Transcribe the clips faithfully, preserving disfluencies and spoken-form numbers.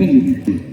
pynlut.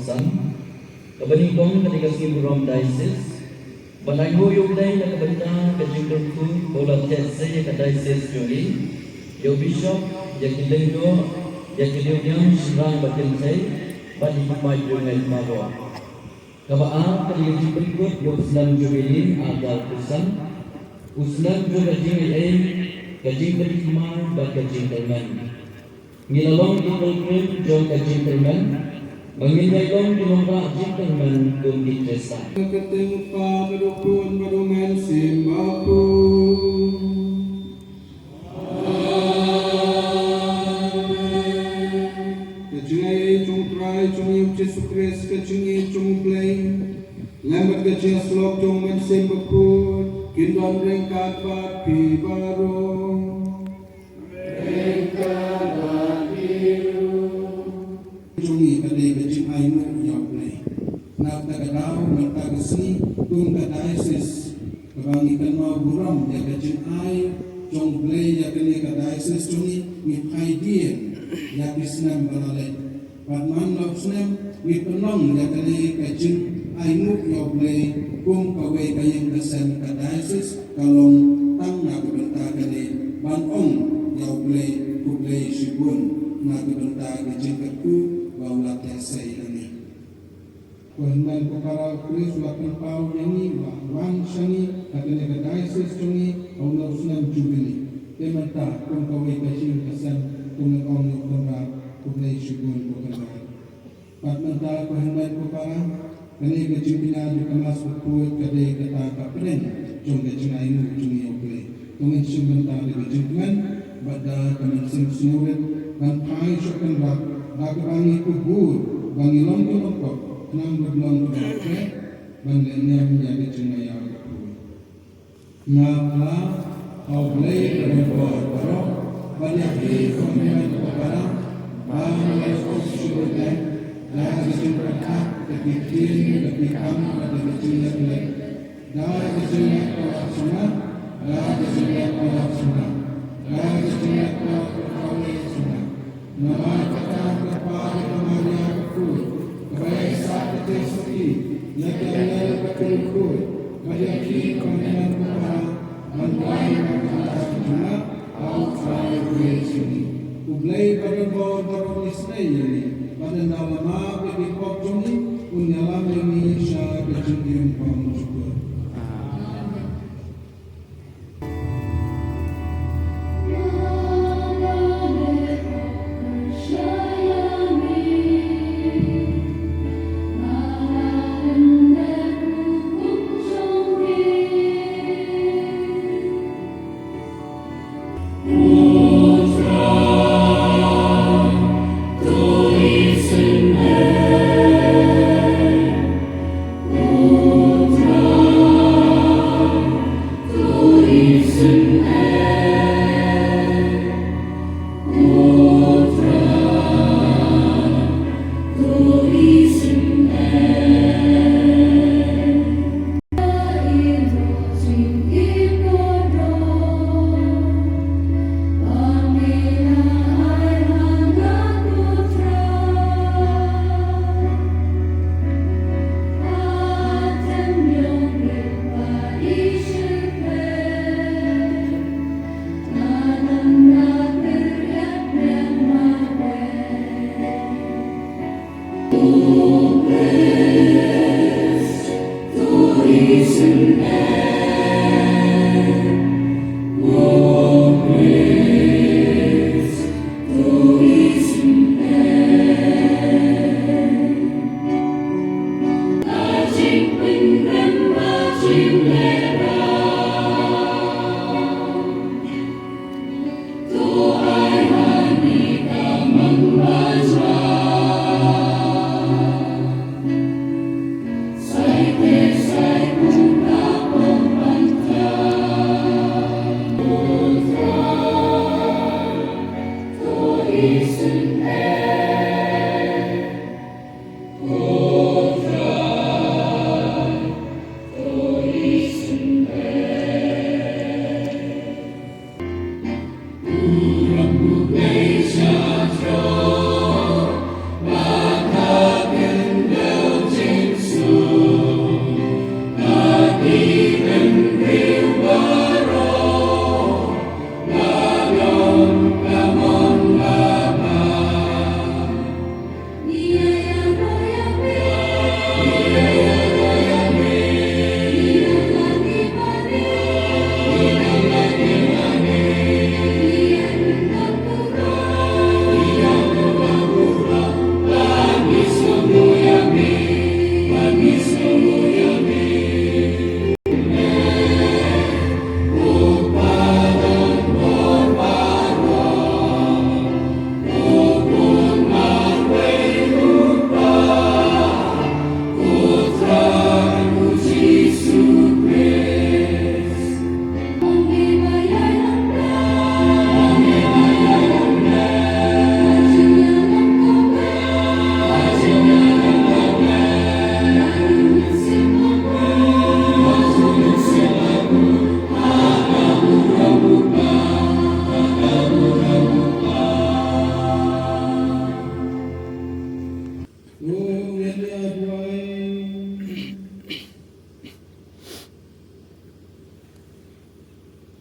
San, kaba nyngkong ka dei ka sngi burom diocese, ban ai nguh ïa U Blei na ka bynta ka jingkyrkhu ba u la theh sei ïa ka diocese jong ngi, ïa u bishop, ïa ki lyngdoh, ïa ki riewniam shynrang bad kynthei, bad ïa ki paid riewngeit baroh. Kaba ar ka dei ka jingpynkut ïa u snem jubili ar hajar arphew san, u snem jong ka jingaiei, ka jingpynthymmai bad ka jingkyrmen. Ngi la long ki pilgrim jong ka jingkyrmen, ba ngin ïai long ki nongrah jingkyrmen kum ki Khristan. Ka kyrteng u Kpa bad u Khun bad u Mynsiem Bakhuid. Amen. Ka jingaiei jong u Trai jong ngi u Jisu Khrist, ka jingïeit jong u Blei, lem bad ka jingïasyllok jong u Mynsiem Bakhuid, kin don ryngkat bad phi baroh. Jong ngi ka dei ka jingainguh ïa U Blei. Na kata ka daw, mynta ka sngi, kum ka diocese, kaba ngi kynmaw burom ïa ka jingai jong U Blei ïa kane ka diocese jong ngi, ngi phai dien ïa ki snem ba la leit. Bad man la u snem, ngi pynlong ïa kane ka jingainguh ïa U Blei kum kawei ka ïing ka sem ka diocese, ka long tang na ka bynta kane, ban ong ïa U Blei khublei shibun na ka bynta ka jingkyrkhu ba u la theh sei ïa ngi. Ko hynmen ko para, u Khrist u la pynpaw ïa ngi ba un wan sha ngi ha kane ka diocese jong ngi ha une u snem jubili. Te mynta kum kawei ka ïing ka sem, kum ngi ong ïa u Kynrad, khublei shibun ko Kynrad. Bad mynta ko hynmen ko para, kane ka jingpynïaid ïa ka Mass bakhuid ka dei kata ka pdeng jong ka jingainguh jong ngi ïa U Blei. To ngin shim bynta da ka jingkmen bad da ka mynsiem sngewrit ban phai sha u Kynrad, da kaba ngi kubur ba ngi long ki lyngkot khnang ba long kiba khreh ban leh niam ïa ka jingmaïa bakhuid. Nga pla ha U Blei ba don bor baroh, bad ïa phi ko hynmen ko para, ba ngi la ïoh shuh leh da ka jingpyrkhat, da ki ktien, da ki kam, da ka jingïaleh, da ka jingleh kaba sngewbha, da ka jingleh kaba sngewbha, da ka jingleh kaba sngewbha. Namar kata ka Kpa ka Maria ka khuid, kaba ïaisah ka jingsuki ïa ki angel bad ki riewkhuid, bad ïa phi ko hynmen ko para, ban duwai ïa ka jingïaid jingmut ha U Trai U Blei jong ngi. U Blei ba don bor baroh un isynei ïa ngi, bad ynda la map ïa ki pop jong ngi, un ïalam ïa ngi sha ka jingim bymjukut.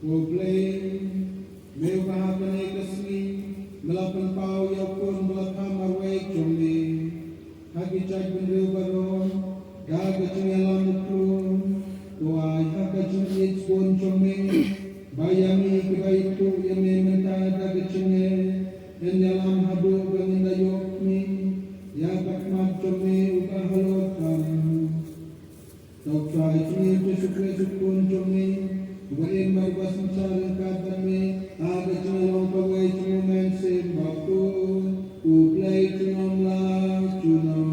Ko Blei, me uba ha kane ka sngi me la pynpaw ïa u khun ba la kham marwei jong me ha ki jaitbynriew baroh da ka jingïalam u khun. To ai ha ka jingïeit bun jong me ba ïa ngi kiba ïathuh ïa me mynta da ka jingngeit yn ïalam haduh ba ngin da ïoh khmih ïa ka khmat jong me uba halor tam. To Trai jong ngi Jisu Khrist u Khun jong me, uba im bad uba synshar ryngkat bad me ha ka jinglong kawei jong u Mynsiem Bakhuid, U Blei junom la junom.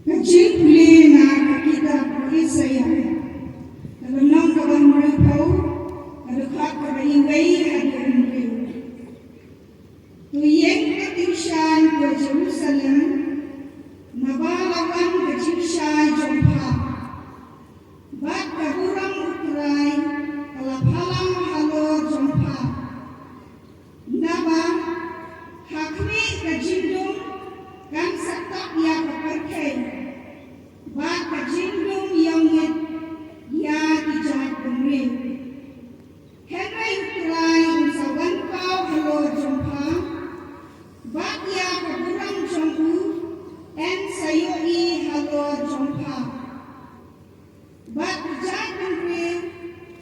Ka jingpule na ka kitab u Isaïah, ka lynnong kaba hynriewphew, ka dkhot kaba wei haduh hynriew. To ïeng ka tyngshaiñ ko Jerusalem, naba la wan ka jingshai jong pha, bad ka burom U Trai ka la phalang halor jong pha. Naba ha khmih ka jingdum kan sa tap ïa ka pyrthei, bad ka jingdum ïongit ïa ki jaitbynriew. Hynrei U Trai un sa wan paw halor jong pha, bad ïa ka burom jong u yn sa ïohi halor jong pha. Bad ki jaitbynriew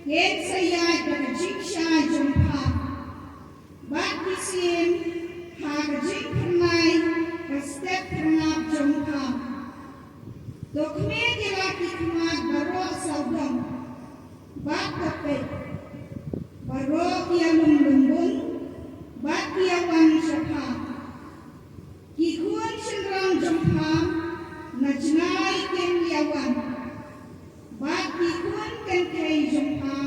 kin sa ïaid da ka jingshai jong pha, bad ki syiem ha ka jingphyrnai ka step phyrnap jong pha. To khmih ïa la ki khmat baroh sawdong, bad to peit, baroh ki ïalum lymbun bad ki ïawan sha pha. Ki khun shynrang jong pha na jngai kin ïawan, bad ki khun kynthei jong pha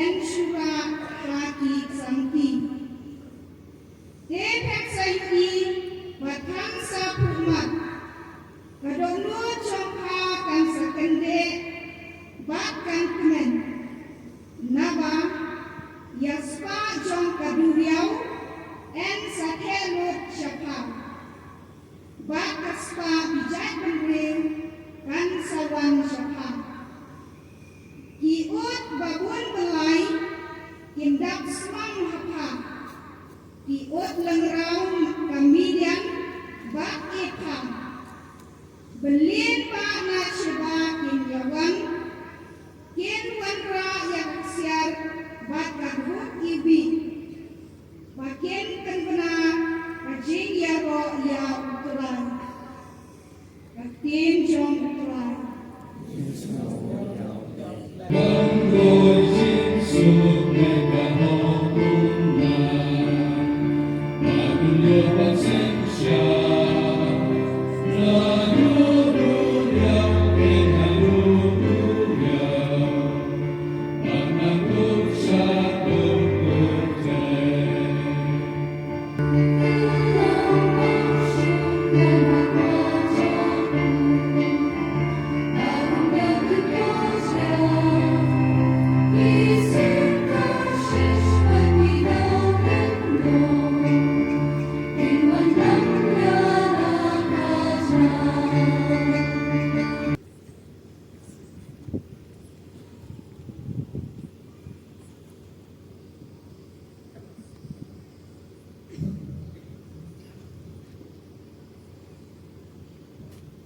yn shu rah ha ki ksangti. Te phin sa ïohi bad phin sa phuhmat. Ka dohnud jong pha kan sa kyndeh bad kan kmen. Naba ïa spah jong ka duriaw yn sa theh lut sha pha, bad ka spah ki jaitbynriew kan sa wan sha pha. Ki ut ba bun byllai kin dap smam ha pha. Ki ut lyngraw ka Midian bad Epha. Byllieng bah na Sheba kin ïawan, kin wanrah ïa ka ksiar bad ka dhup iwbih, ba kin pynbna ka jingïaroh ïa U Trai. Ka ktien jong U Trai.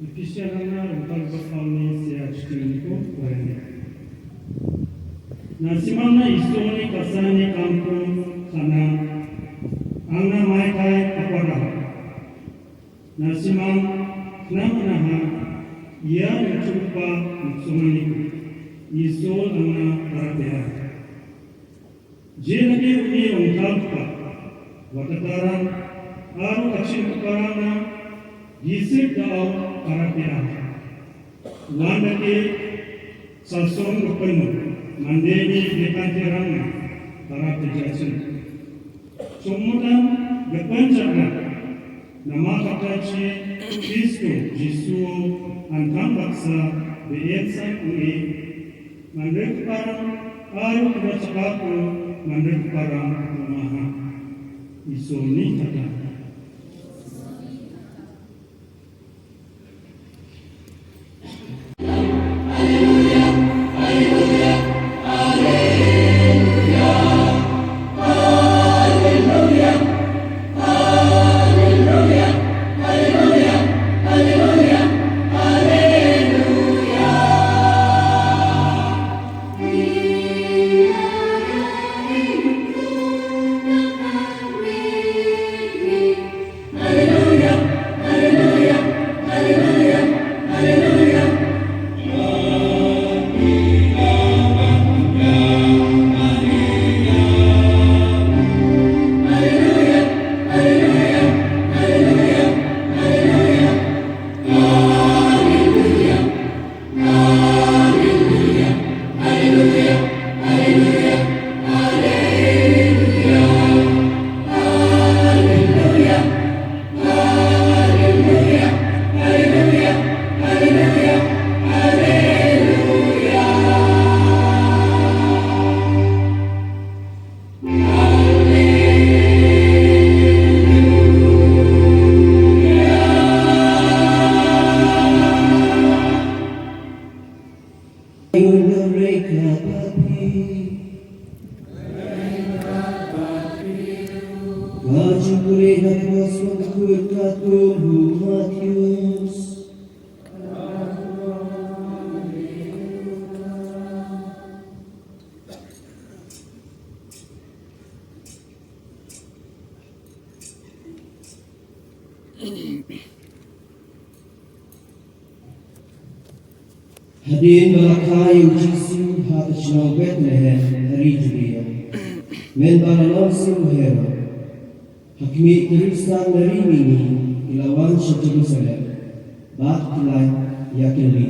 Ephesia lynnong, lynnong ba ar ne, sa shi khyndai, khyndai. Na shimang na Isor ne ka san ne kam kum sana, ang na mai kai ka para. Na shimang na mana ha, ïa ne chupa ne sumani ku. Isor ang na para pera. Je lade une u ong kal kpa, wat la taran, aro ka chin kpa rana, gisik da au para pera. Wan lade sa song ka penu, mande ni de kan terang na, para pejachin. Song mutan, de pen jana, Namar kata shi Kristo Jisu, yn khang baksa, ba yn san ong e, ngan rek param, Aru kaba cakap ko, man rit para ko maha. Iso ni kata. Hadien ba la kha ïa u Jisu ha ka shnong Bethlehem ha ri Judia, mynba la long sniew u Herod, ha khmih ki riewstad na ri mihngi ki la wan sha Jerusalem bad ki la ïakylli,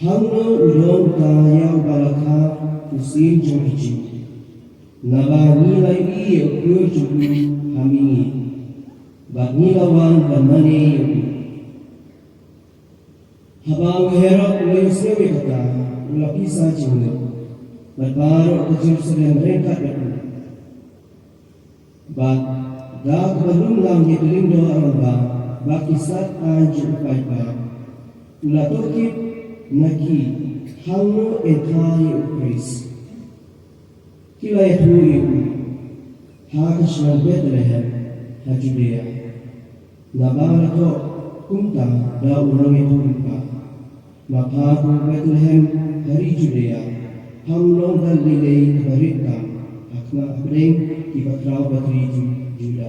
"Hangno u don uta ïa uba la kha u Syiem jong ki Jiw? Naba ngi la ïohi ïa u khlur jong u ha mihngi, bad ngi la wan ban mane ïa u." Haba u Herod u la ïohsngew ïa kata, u la pisa jingmut, bad baroh ka Jerusalem ryngkat bad u. Bad da kaba lum lang ïa ka lyngdoh rangbah bad ki stad aiñ jong u paidbah, u la tohkit na ki hangno yn kha ïa u Khrist. Ki la ïathuh ïa u, "Ha ka shnong Bethlehem ha Judia. Naba la thoh kumta da u nongïathuhlypa: Ma pha ko Bethlehem ha ri Judia, ham long da lei lei kaba rit tam ha khmat hapdeng ki bakhraw batri Ju-, Juda.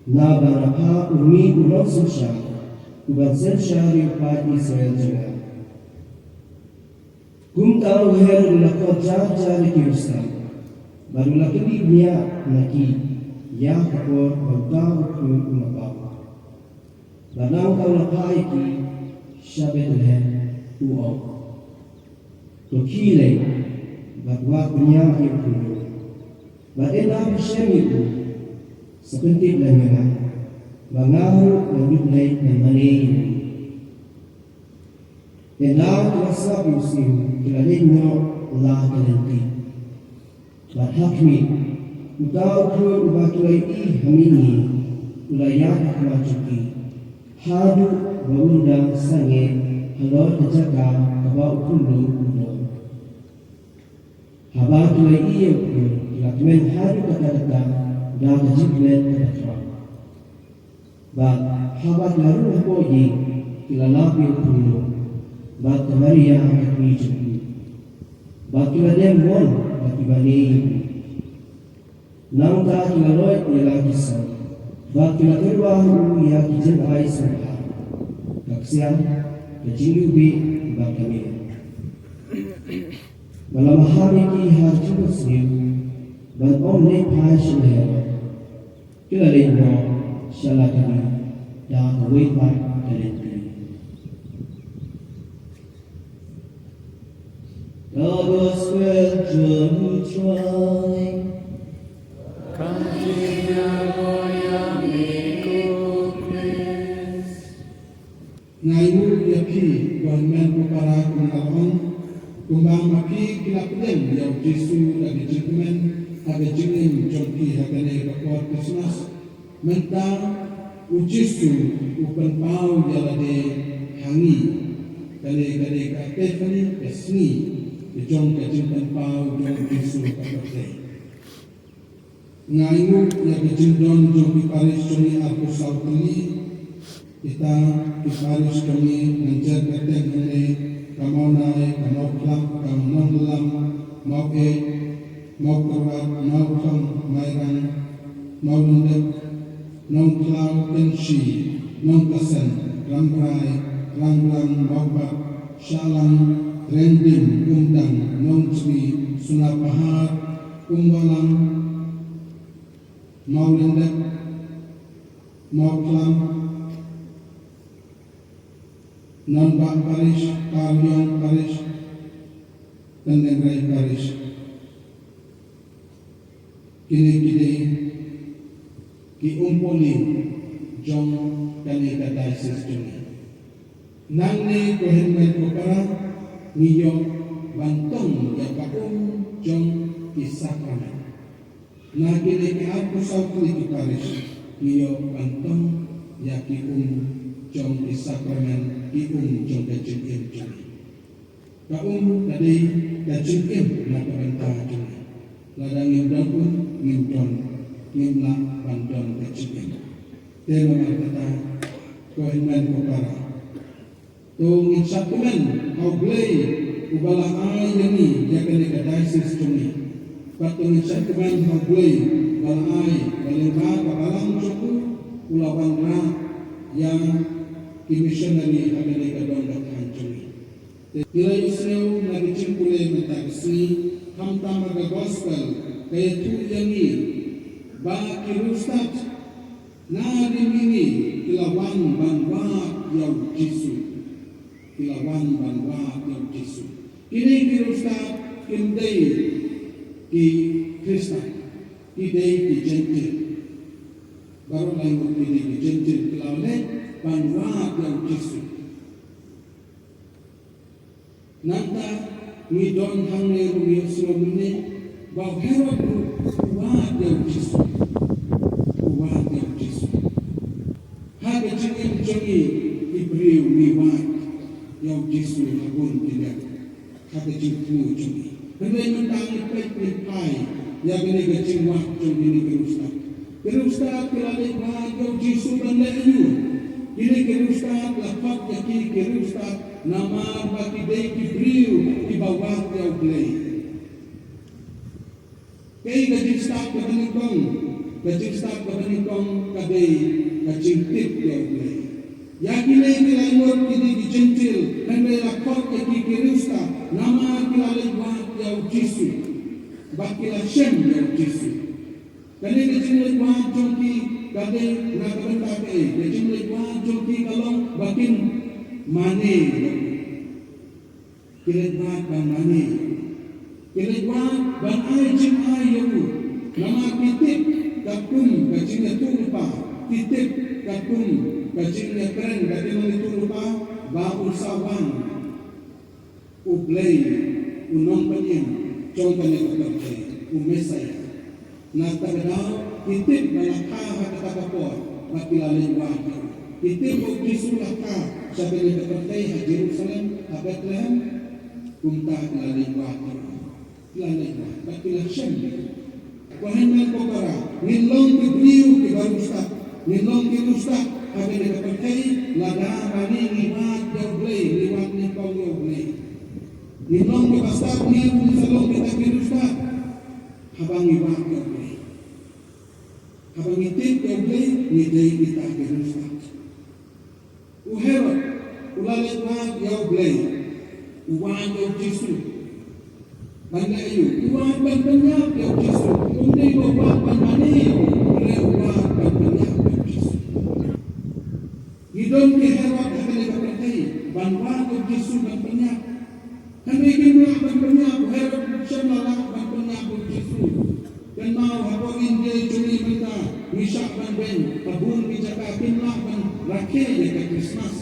Naba na pha u mih u nongsynshar, u ban synshar ïa u paid Israel jong nga." Kumta u Herod u la khot jar jar ïa ki riewstad, bad u la kylli bniah na ki ïa ka por ba uta u khlur u la paw. Bad nangta u la phah ïa ki sha Bethlehem, u ong, "To khie leit bad wad bniah ïa u khlur, bad ynda phi shem ïa u, sa pyntip lem ïa nga, ba nga ruh ngan ïoh leit ban mane ïa u. Ynda ki la sngap ïa u syiem, ki la leit noh la ka lynti. Bad ha khmih, uta u khlur uba ki la ïohi ha mihngi u la ïaid ha khmat jong ki, haduh ba un dang sangeh halor ka jaka kaba u khunlung u don." Haba ki la ïohi ïa u khlur, ki la kmen haduh katta katta da ka jingkmen kaba khraw. Bad haba ki la rung hapoh ïing, ki la lap ïa u khunlung bad ka Maria ka kmie jong u. Bad ki la dem mon ba ki mane ïa u. Nangta ki la loit ïa la ki sor bad ki la kyrpad ïa u ïa ki jingai sngewbha, ka ksiang, ka jingïohi bad ka mih. Ba la maham ïa ki ha ka jingphohsniew ban ym leit phai sha u Herod, ki la leit noh sha la ka ri da kawei pat ka lynti. The Gospel jong u Trai. Khublei ïa u, ïa me ko Khrist. Nga ainguh ïa phi, ko hynmen ko para, kumba la ong, Kumba ma phi ki la pdiang ïa u Jisu da ka jingkmen ha ka jingim jong phi ha kane ka por Christmas, mynta u Jisu u pynpaw ïa lade ha ngi. Kane ka dei ka Epiphany, ka sngi ka jong ka jingpynpaw jong u Jisu ha ka pyrthei. Nga ainguh ïa ka jingdon jong ki parish jong ngi arphew saw tylli. Kita ki parish jong ngi ngan jer kyrteng hangne: ka Mawlai, ka Mawkhlap, ka Nongïalam, Mawei, Mawkyrwat, Mawphlang, Mairang, Mawlyndep, Nongkhlaw, Kynshi, Nongkasen, Rambrai, Rangblang, Mawbak, Shahlang, Rengdim, Umdang, Nongjri, Suna Pahar, Umwalang, Mawlyndep, Mawkhlam, Nongbah Parish, Parliong Parish, Pyndengrei Parish. Kine ki dei ki umpohliew jong kane ka diocese jong ngi. Nangne ko hynmen ko para, ngi ïoh ban tong ïa ka um jong ki sakramen. Na kine ki arphew saw tylli ki parish ngi ïoh ban tong ïa ki um jong ki sakramen, ki um jong ka jingim jong ngi. Ka um ka dei ka jingim na ka bynta jong ngi. Lada ngim don um, ngim don, ngim lah ban don ka jingim. Te namar kata, ko hynmen ko para, to ngin shah kmen ha U Blei uba la ai ïa ngi ïa kane ka diocese jong ngi. Bad to ngin shah kmen ha U Blei uba la ai, ba lyngba ka balang jong u, u la wanrah ïa ki missionary ha kane ka dong ka thaiñ jong ngi. Te ngi la ïohsngew na ka jingpule mynta ka sngi, khamtam ha ka gospel ka ïathuh ïa ngi ba ki riewstad na ri mihngi ki la wan ban wad ïa u Jisu. Ki la wan ban wad ïa u Jisu. Kine ki riewstad kim dei ki Khristan, ki dei ki Jentil. Baroh lai ngut ki dei ki Jentil, ki la leit ban wad ïa u Jisu. Nangta ngi don hangne ruh, ngi ïohsngew mynne ba u Herod ruh u wad ïa u Jisu. U wad ïa u Jisu. Ha ka jingim jong ngi ki briew ngi wad ïa u Jisu ha bun ki lep ha ka jingthmu jong ngi. Hynrei mynta ngi peit ngi phai ïa kane ka jingwad jong kine ki riewstad. Ki riewstad ki la leit wad ïa u Jisu ban leh aïu? Kine ki riewstad la khot ïa ki ki riewstad namar ba ki dei ki briew kiba wad ïa U Blei. Kaei ka jingstad kaba nyngkong? Ka jingstad kaba nyngkong ka dei ka jingtip ïa U Blei. Ïa kine ki lai ngut ki dei ki Jentil, hynrei la khot ïa ki ki riewstad namar ki la leit wad ïa u Jisu bad ki la shem ïa u Jisu. Kane ka jingleit wad jong ki ka dei na ka bynta kaei? Ka jingleit wad jong ki ka long ba kin mane ïa u. Ki leit wad ban mane. Ki leit wad ban ai jingai ïa u. Namar ki tip katkum ka jingïathuhlypa, ki tip katkum ka jingïakren ka jingïathuhlypa ba un sa wan U Blei, u nongpynim jong kane ka pyrthei, u Messaïah. Na kata ka daw ki tip ba la kha ha kata ka por, bad ki la leit wad ïa u. Ki tip ba u Jisu la kha sha kane ka pyrthei ha Jerusalem, ha Bethlehem, kumta ki la leit wad ïa u. Ki la leit wad, bad ki la shem ïa u. Ko hynmen ko para, ngin long ki briew kiba riewstad, ngin long ki riewstad ha kane ka pyrthei lada ba ngi, ngi wad ïa U Blei, ngi wad nyngkong ïa U Blei. Ngin long kiba stad, ngin sa long kita ki riewstad haba ngi wad ïa U Blei. Haba ngi tip ïa U Blei, ngi dei kita ki riewstad. U Herod u la leit wad ïa U Blei, u wad ïa u Jisu. Ban leh aïu? U wad ban pynïap ïa u Jisu. Um dei ba u wad ban mane ïa u, hynrei u wad ban pynïap ïa u Jisu. Ngi don ki Herod ha kane ka pyrthei ban wad ïa u Jisu ban pynïap. Hynrei kim lah ban pynïap, u Herod shym la lah ban pynïap ïa u Jisu. Kynmaw ha India jong ngi mynta, ngi shah ban beiñ ha bun ki jaka, kim lah ban rakhe ïa ka Christmas.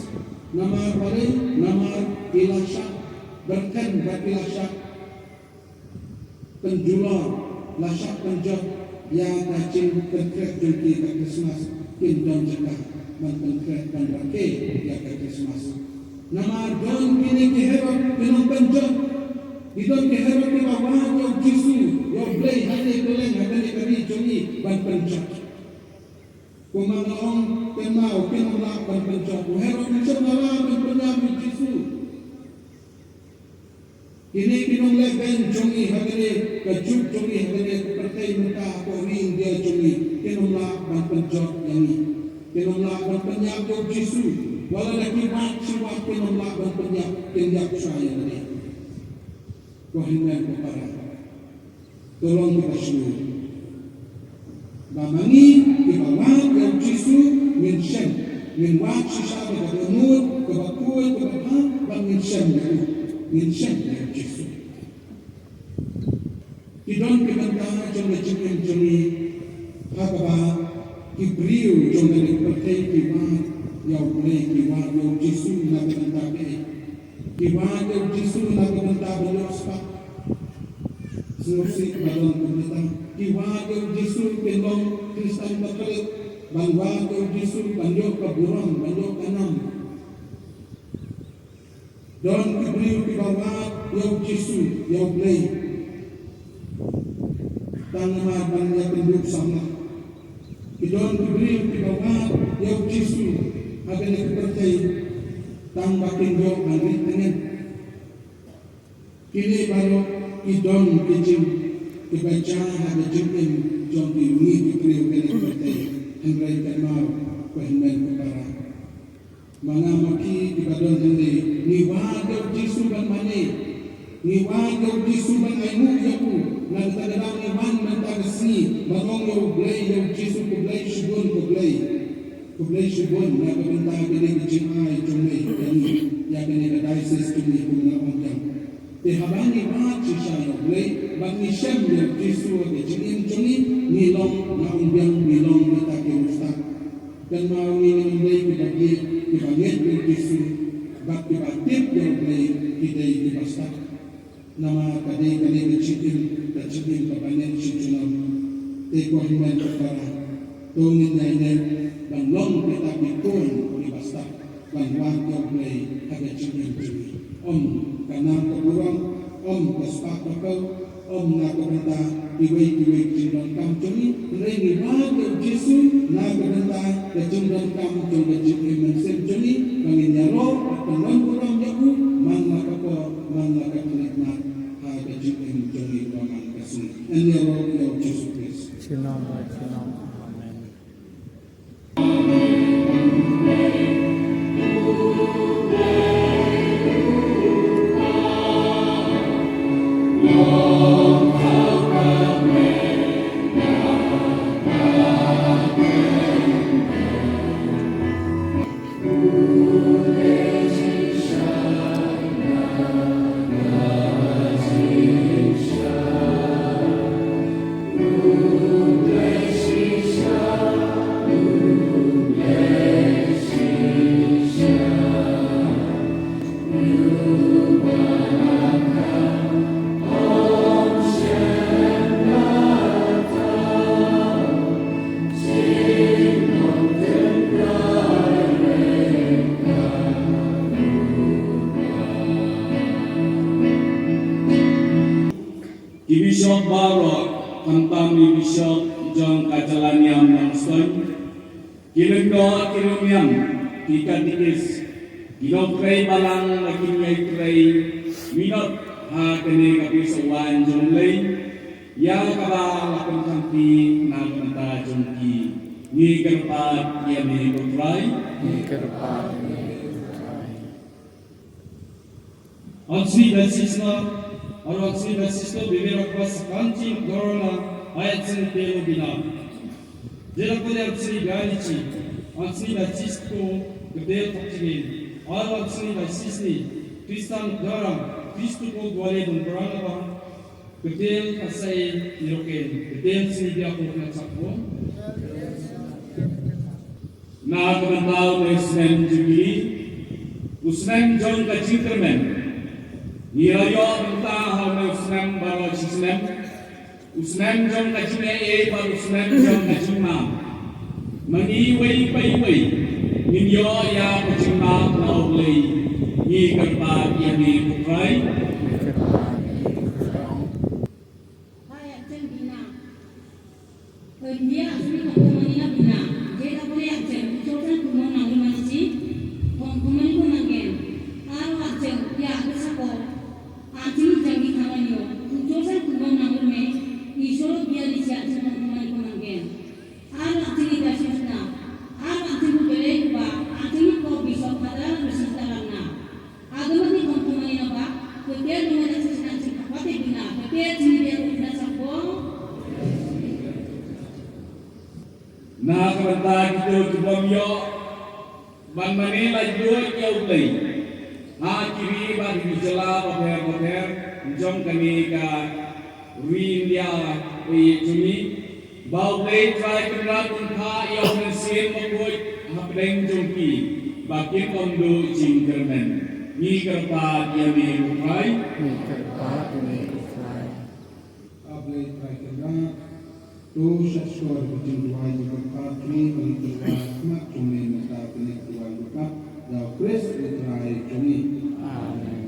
Namar balei? Namar ki la shah Byrthen ba ki la shah pynjulor, la shah pynjot ïa ka jingpynkhreh jong ki ka Christmas, kin don jaka ban pynkhreh ban rakhe ïa ka Christmas. Namar don kine ki Herod ki nongpynjot, ki don ki Herod kiba wad ïa u Jisu, ïa u Blei hangne kylleng ha kane ka ri jong ngi ban pynjot. Kumba nga ong, kynmaw, kin ym lah ban pynjot. U Herod um shym la lah ban pynïap ïa u Jisu. Kine ki nongleh beiñ jong ngi ha kane ka juk jong ngi, ha kane ka pyrthei mynta, hapoh ri India jong ngi, kin ym lah ban pynjot ïa ngi. Kin ym lah ban pynïap ïa u Jisu. Wat la da ki wad shi wad kin ym lah ban pynïap, kin ïap shuwa ïa lade. Ko hynmen ko para, to long kiba shlur ba ma ngi kiba wad ïa u Jisu ngin shem, ngin wad shisha da ka dohnud kaba khuid kaba bha, bad ngin shem ïa u, ngin shem ïa u Jisu. Ki don ki bynta jong ka jingim jong ngi ha kaba ki briew jong kane ka pyrthei ki wad ïa u Blei, ki wad ïa u Jisu na ka bynta kaei? Ki wad ïa u Jisu na ka bynta ban ïoh spah. Sngewsih ba don kumta. Ki wad ïa u Jisu kin long Khristan Katholik, ban wad ïa u Jisu ban ïoh ka burom, ban ïoh ka nam. Don ki briew kiba wad ïa u Jisu, ïa u Blei, tang namar ban ïakynduh samla. Ki don ki briew kiba wad ïa u Jisu ha kane ka pyrthei tang ba kin ïoh ban rit tngen. Kine baroh ki don ki jing kiba jia ha ka jingim jong ki, ngi ki briew kane ka pyrthei. Hynrei kynmaw ko hynmen ko para, ma nga ma phi kiba don hangne, ngi wad ïa u Jisu ban mane. Ngi wad ïa u Jisu ban ainguh ïa u. Na kata ka daw ngi wan mynta ka sngi ban ong ïa u Blei, ïa u Jisu, khublei shibun, khublei. Khublei shibun na ka bynta kane ka jingai jong me ïa ngi, ïa kane ka diocese jong ngi, kum nga ong biang. Te haba ngi wad shisha ïa u Blei bad ngi shem ïa u Jisu ha ka jingim jong ngi, ngi long, nga ong biang, ngi long kita ki riewstad. Kynmaw, ngi ngim dei kiba bieit, kiba ngeit ïa u Jisu bad kiba tip ïa u Blei, ki dei kiba stad. Namar ka dei kane ka jingim, ka jingim kaba neh shi junom. Te ko hynmen ko para, to ngin ïaineh ban long kita ki khun kiba stad ban wad ïa u Blei ha ka jingim jong ngi. Ym ka nam ka burom, ym ka spah ka khaw, ym na ka bynta kiwei kiwei ki jingdonkam jong ngi, hynrei ngi wad ïa u Jisu na ka bynta ka jingdonkam jong ka jingim mynsiem jong ngi, ba ngin ïaroh ban pynlong burom ïa u man la ka por, man la ka khyllipmat ha ka jingim jong ngi kaba man ka sngi. Yn ïaroh ïa u Jisu Khrist. Junom, junom. Amen. Ki bishop baroh, khamtam i bishop jong ka jylla niam Nongstoiñ, ki lyngdoh ki riewniam, ki katikis, ki nongtrei balang, la ki nongtrei minot ha kane ka pisa wan jong U Blei, ïa kaba la pynkhamti na ka bynta jong ki. Ngi kyrpad ïa me ko Trai. Ngi kyrpad ïa me ko Trai. Ong sngi ba shisno, ong sngi ba shisno, bebe rakba sakan chi dorona, ayat sini telo bina. Jera kode ong sngi ba nichi, ong sngi ba shisno, kedel tak chingin, ong sngi ba shisni, Kristan dorang, Kristu ko gwale dong berang ba, kedel kasai niroken, kedel sini dia ko kena chakbong. Na ka bynta u snem Jubili, u snem jong ka jingkyrmen, Ngi la ïoh mynta ha une u snem baroh shi snem, u snem jong ka jingaiei bad u snem jong ka jingmap. Ma ngi iwei pa iwei ngin ïoh ïa ka jingmap na U Blei. Ngi kyrpad ïa me ko Trai. Ba ïa chen bina. Oi, bia sini ko ko mani na bina. Je ka ko ïa chen, ko chen ko mo nang lima ni si. Ko ko mani ko nang gen. Ar wa chen, ïa ko sa ko. A chen ni chen ki thang ni o. Ko chen ko mo nang lima. Isor bia ni si a chen ko ko mani ko nang gen. Ar wa chen ni ka sisna. Ar wa chen ko bele ko ba. A chen ni ko bisop kadar ko sista rang na. Agama ni kong kong ni ba, kete nunga na sisi na sisi kapate bina, kete sini dia ko bina sabo. Na ka bynta kito ki bym ïoh ban mane laitluid ïa U Blei ha ki ri bad ki jylla bapher bapher jong kane ka ri India, ri jong ngi. Ba U Blei Trai Kynrad un phah ïa u Mynsiem Bakhuid hapdeng jong ki ba kin ym duh jingkyrmen. Ngi kyrpad ïa me ko Trai. Ngi kyrpad ïa me ko Trai. A Blei Trai Kynrad, to shah shkor ka jingduwai jingkyrpad jong ngi, ba ngi kyrpad khmat jong me mynta kane ka duwai jingkyrpad, da U Khrist U Trai jong ngi. Amen.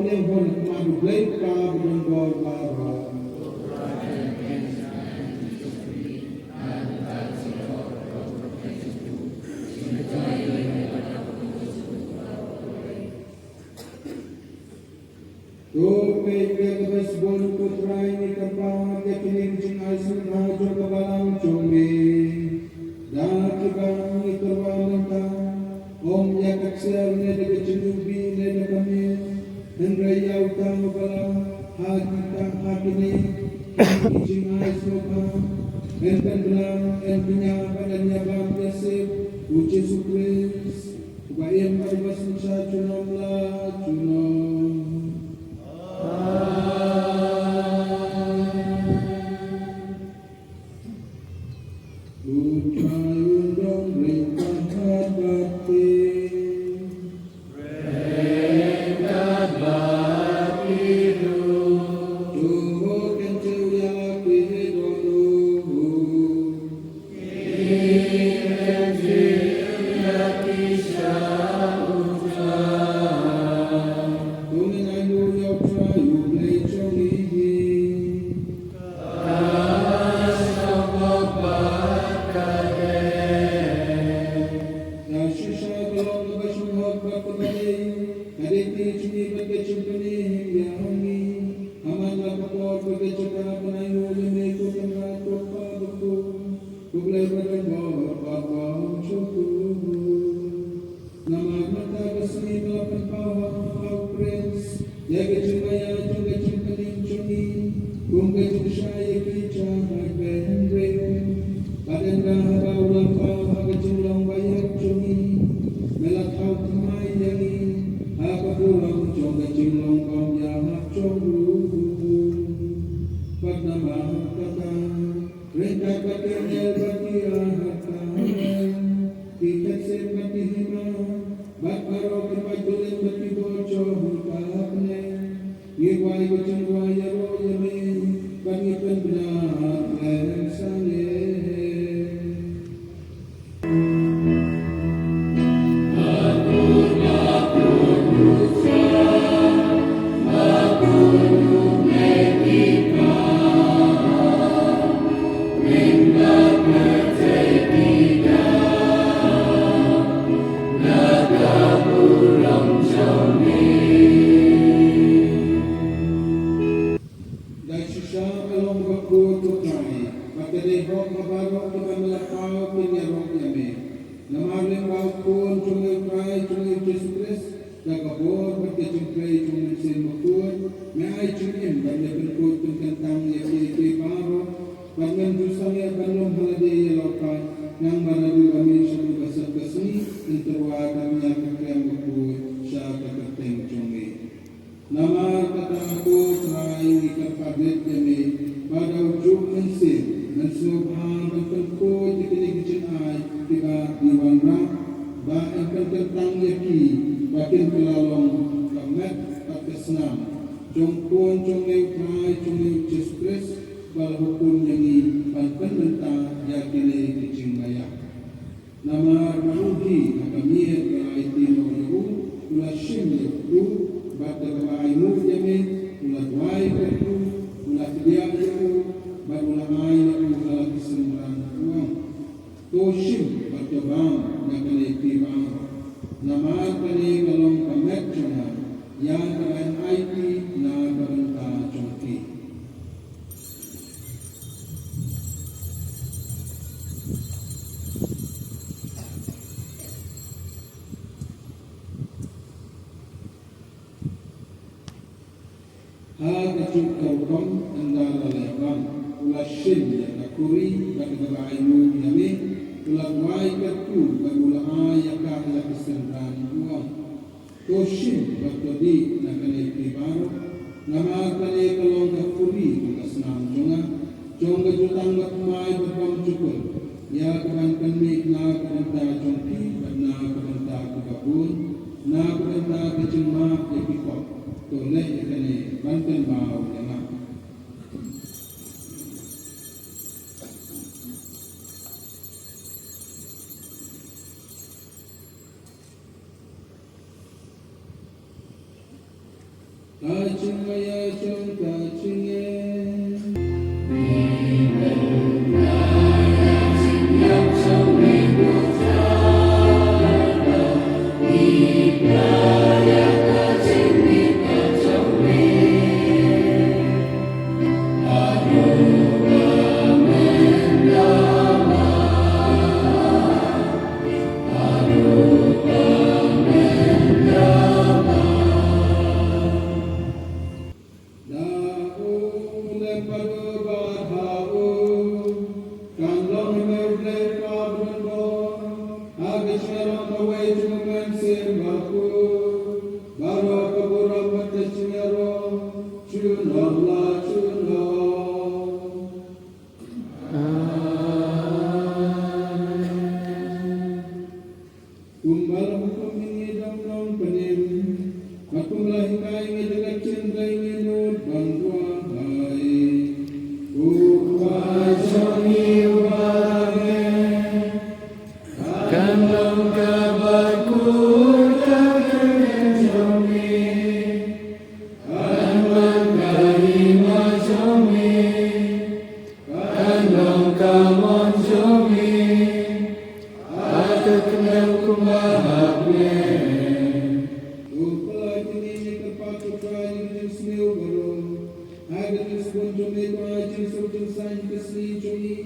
Ïa u Blei Kpa ba don bor baroh. To peit ïa kaba sbun, ko Trai, ngi kyrpad ïa kine ki jingai sngewbha jong ka balang jong me. Da kiba ngi tyrwa mynta, ym ïa ka ksiar ne da ka jingïewbih ne da ka miet, hynrei ïa uta uba la ha kita, ha kine ki jingai sngewbha yn pynbna, yn pynïap bad yn ïabam ïasep, u Jisu Khrist, uba im bad uba synshar junom la junom. Amen. U Trai un don ryngkat bad phi. Ryngkat bad phi ruh. To kyntiew ïa ki dohnud. Khublei ba don bor bad bor jong U. Namar mynta ka sngi ba la pynpaw ha u Prince ïa ka jingmaïa jong ka jingpynim jong ngi, kum ka jingshai ïa ki jaka bynriew. Bad ynda haba u la paw ha ka jinglong ba ïap jong ngi, me la thaw thymmai ïa ngi ha ka burom jong ka jinglong bymïap jong u. Bad namar kata, ryngkat bad ki angel bad ki archanghel, ki kynsit bad ki hima, bad baroh ki paidbah bad ki bor jong ka bneng, ngi duwai ka jingrwai ïaroh ïa me, bad ngi pynbna ha khlem sangeh. Dei shisha ka long kaba khuid, ko Trai, bad ka dei hok ba baroh kiba me la paw kin ïaroh ïa me. Namar lyngba u Khun jong me, u Trai jong ngi u Jisu Khrist, da ka bor bad ka jingtrei jong u Mynsiem Bakhuid, me ai jingim bad me pynkhuid pynkyntang ïa kiei kiei baroh, bad ngam ju sangeh ban lum ha lade ïa la u paid, nangta naduh ka miet sha ka san ka sngi, yn tyrwa ka bniat ka krem bakhuid sha ka kyrteng jong me. Namar kata, ko Trai, ngi kyrpad rit ïa me, ba da u juk mynsiem, men sngewbha ban pynkhuid ïa kine ki jingai kiba ngi wanrah, ba yn pynkyntang ïa ki, ba kin kylla long ka met bad ka snam jong u Khun jong me, u Trai jong ngi u Jisu Khrist, ba la hukum ïa ngi ban pynbynta ïa kine ki jingmaïa. Namar ba u hi ha ka miet ba la aiti noh ïa u, u la shim ïa u kpu, bad da kaba ainguh ïa me, u la duwai kyrkhu, u la kdiah ïa u, bad u la ai ïa u ha la ki synran, u ong: To shim bad to bam na kane phi baroh, namar kane ka long ka met jong nga, ïa kaba yn aiti na ka bynta jong phi. Ha kajuh ka rukom, ynda la leh bam, u la shim ïa ka khuri, bad da kaba ainguh ïa me, u la duwai kyrkhu, bad u la ai ïa ka ha la ki synran, u ong: To shim bad to dih na kane phi baroh, namar kane ka long ka khuri jong ka snam jong nga, jong ka jutang bathymmai bad bymjukut, ïa kaban pynmih na ka bynta jong phi bad na ka bynta kiba bun, na ka bynta ka jingmap ïa ki pop. To leh ïa kane ban kynmaw ïa nga. Da u lem bad u bad ha u, kan long hi me u Blei Kpa badonbor, ha ka jingïarap kawei jong u Mynsiem Bakhuid, baroh ka burom bad ka jingïaroh junom la junom. Amen. Kumba la hukum ïa ngi da u Nongpynim, bad kumba la hikai ïa ngi da ka ktien Blei, ngi nud ban duwai. Ko Kpa jong ngi uba ha bneng, kan long kaba kyrkhu ka kyrteng jong me, kan long ka hima jong me, kan long ka mon jong me ha ka kyrteng kumba ha bneng. To pynlait ïa ngi, ngi kyrpad, ko Trai, ïa ka jingsniew baroh, ha ka jingsbun jong me, ko Trai, jingsuk jingsaiñ ka sngi jong ngi.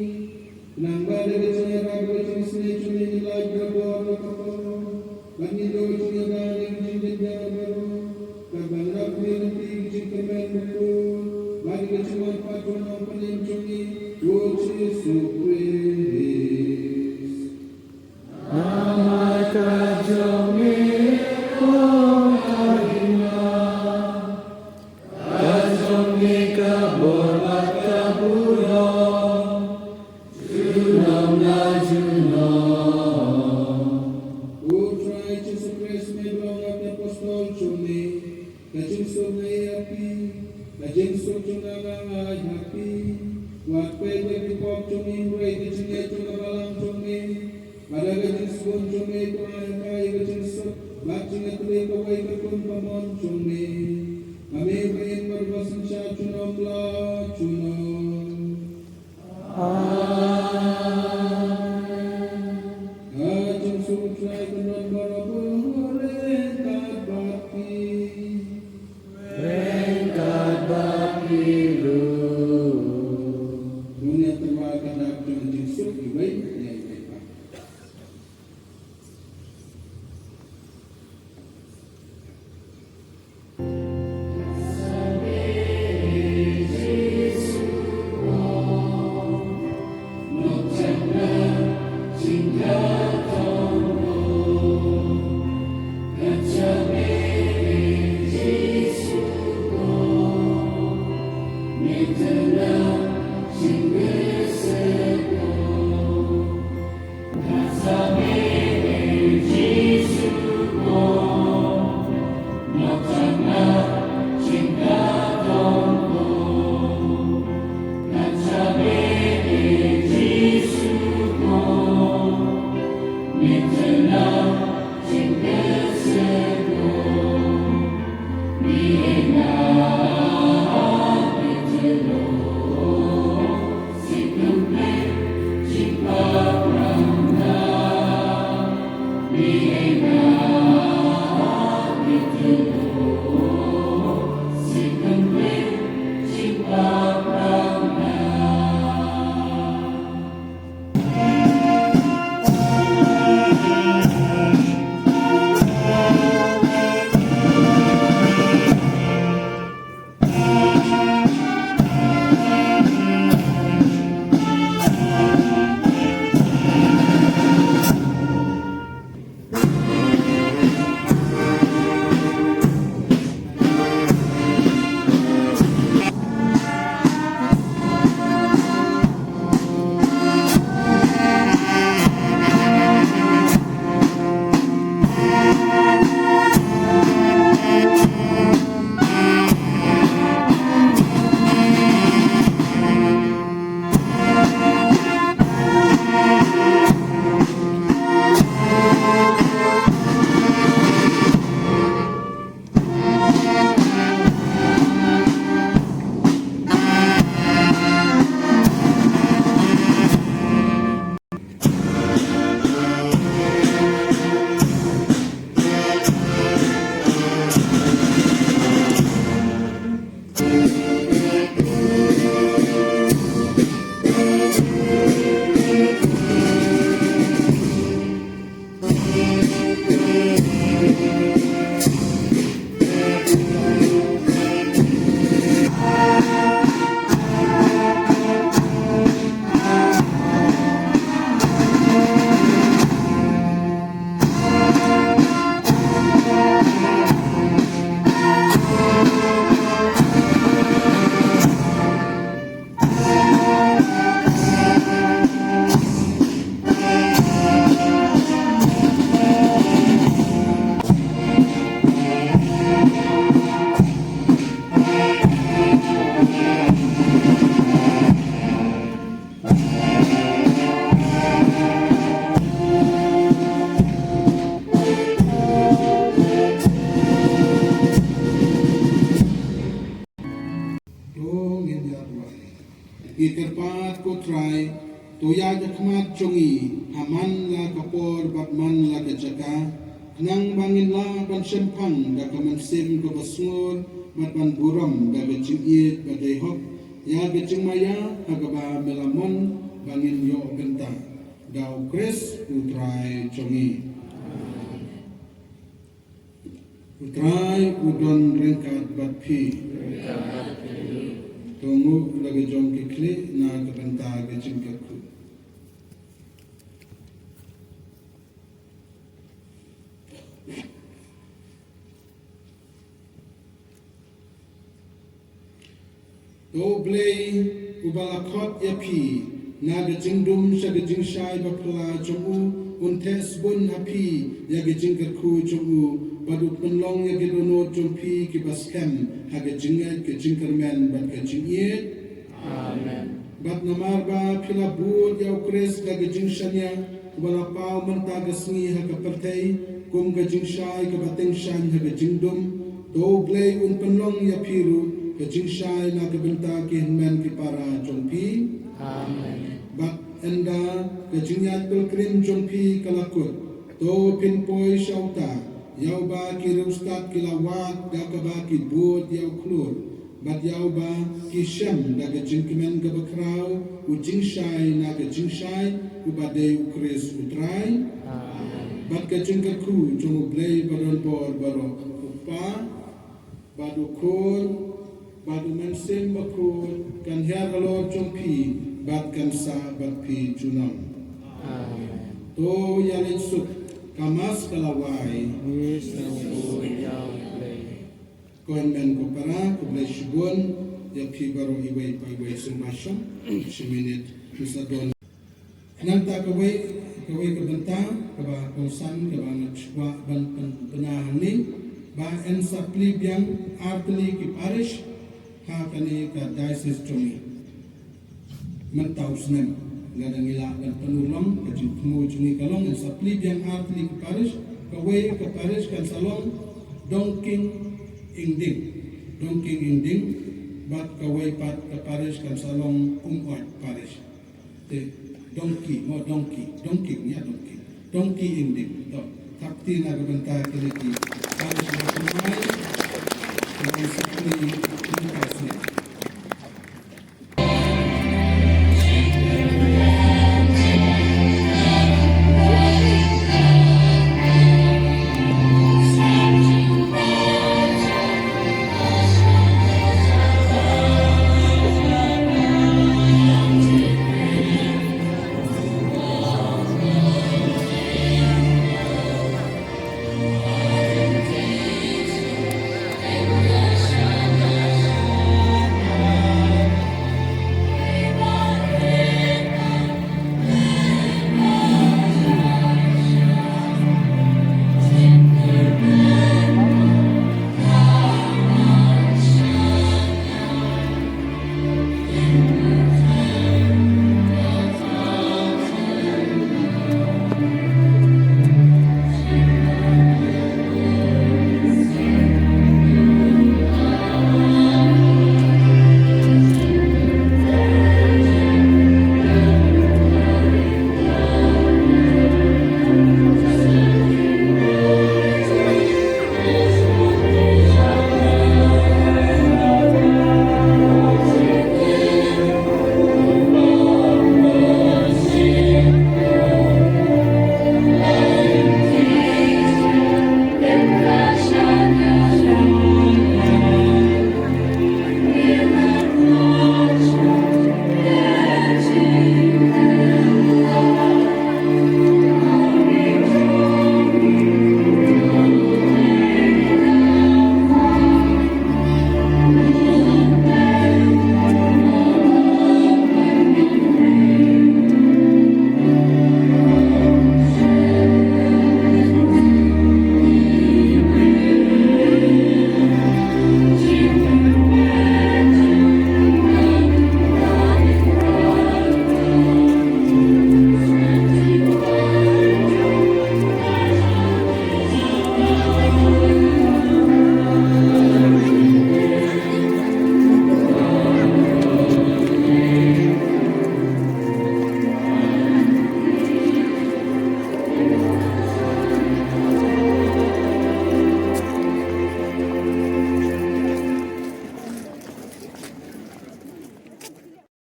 Khnang ba da ka jingïarap bad ka jingisynei jong me, ngin lait barabor da ka por, bad ngin duh jingïada na ka jingdon jingem baroh, katba ngi ïarap ïa ka jingkyrmen bakhuid bad ka jingwan pat jong u Nongpynim jong ngi, U Jisu Khrist. Namar ka jong me, ko Maria, ka jong me ka bor bad ka burom, junom la junom. Ko Trai Jisu Khrist, me ba long ïa ki apostol jong me, ka jingsuk nga ai ha phi, ka jingsuk jong nga nga ai ha phi. Wat peit ïa ki pop jong ngi, hynrei ka jingngeit jong ka balang jong me, bad da ka jingsbun jong me, ko Trai, hikai ïa ka jingsuk bad jingïatylli kawei katkum ka mon jong me. Ma me uba im bad uba synshar junom la junom. Amen. Ka jingsuk U Trai kan don baroh, ryngkat bad phi. Ryngkat bad phi ruh. To ngin ïa tyrwa ka dak jong ka jingsuk iwei na iwei pat. Ngi kyrpad ko Trai, to ïaid ha khmat jong ngi, ha man la ka por bad man la ka jaka, khnang ba ngin lah ban shemphang da ka mynsiem kaba sngur, bad ban burom da ka jingïeit ba dei hok, ïa ka jingmaïa ha kaba me la mon ba ngin ïoh bynta. Da u Khrist u Trai jong ngi. U Trai u don ryngkat bad phi. To nguh la ka jong ki khlieh na ka bynta ka jingkyrkhu. To U Blei uba la khot ïa phi na ka jingdum sha ka jingshai ba phylla jong u, un theh sbun ha phi ïa ka jingkyrkhu jong u, bad un pynlong ïa ki dohnud jong phi kiba skhem ha ka jingngeit, ka jingkyrmen bad ka jingïeit. Amen. Bad namar ba phi la bud ïa u Khrist da ka jingshaniah, uba la paw mynta ka sngi ha ka pyrthei kum ka jingshai kaba tyngshaiñ ha ka jingdum, to U Blei un pynlong ïa phi ruh ka jingshai na ka bynta ki hynmen ki para jong phi. Amen. Bad ynda ka jingïaid pilgrim jong phi ka la kut, to phin poi sha uta, ïa uba ki riewstad ki la wad da kaba ki bud ïa u khlur, bad ïa uba ki shem da ka jingkmen kaba khraw u jingshai na ka jingshai, uba dei u Khrist u Trai. Amen. Bad ka jingkyrkhu jong U Blei badonbor baroh, u Kpa, bad u Khun, bad u Mynsiem Bakhuid, kan hiar halor jong phi bad kan sah bad phi junom. Amen. To ïaleit suk, ka Mass ka la wai. Ngi sngewbha ïa U Blei. Ko hynmen ko para, khublei shibun ïa phi baroh iwei pa iwei, sngewbha ba shong shi minit, ngin sa don. Nangta kawei, kawei ka bynta kaba kongsan kaba nga kwah ban pyn-, pynbna hangne, ba yn sa plie biang artylli ki parish ha kane ka diocese jong ngi. Mynta u snem, lada ngi lah ban pynurlong, ka jingthmu jong ngi ka long yn sa plie biang artylli ki parish, kawei ka parish kan sa long Dongking Ingding, Dongking Ingding, bad kawei pat ka parish kan sa long Umoit parish. Te Dongki, mo Dongki, Dongki, ïa Dongki. Dongki Ingding. To, thap kti na ka bynta kine ki parish ba kumwei,